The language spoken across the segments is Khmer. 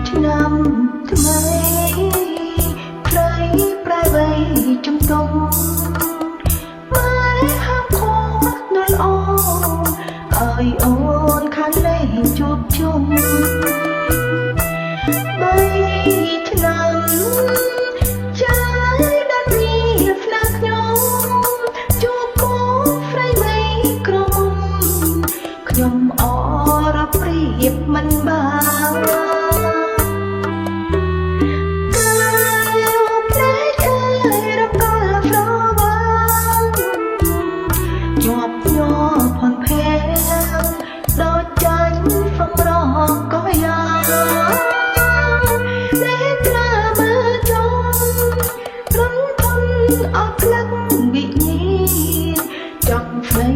ឆ្នាំថ្មីព្រៃប្រែវ័យជំទង់ម៉ែហាមឃាត់នួលអូនឲ្យអូនខានលែងជួបជុំបីឆ្នាំចាយដល់វាស្នាខ្ញុំជួបគូស្រីមីក្រមុំខ្ញុំអរប្រៀបមិនបានកែវភ្នែកអើយរកលប្រវាងជាប់ញ័រផនភែងដូចចាញ់សំរងក៏យ៉ាងនេត្រាមើលចំរំធន់អត់ក្លឹកវិញ្ញាណចង់ស្រី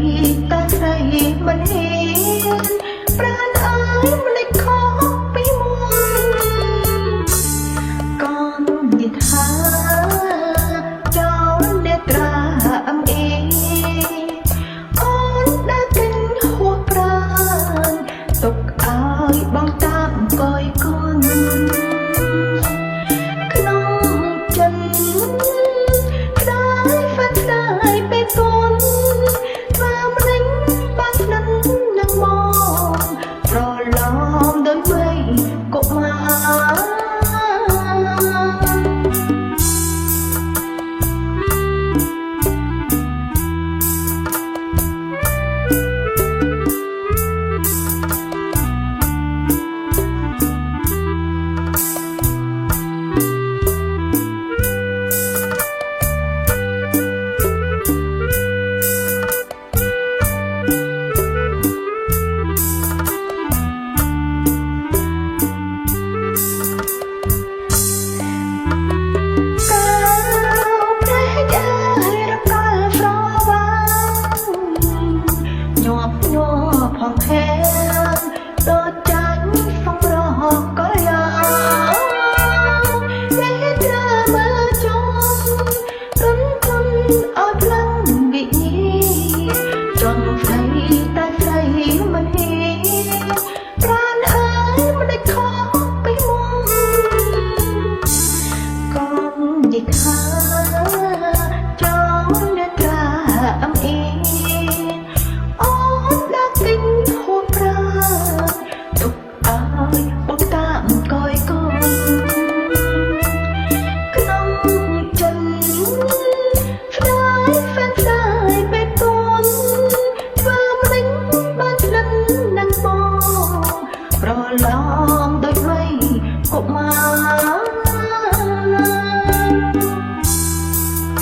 តែស្រីមិនហ៊ានប្រានអើយមិនលេចខុសពីមុនកននិយាយថាចោលនេត្រាអឹមអេអូនដើរកិនហួសប្រានទុកឲ្យបងតាមកយគុណ។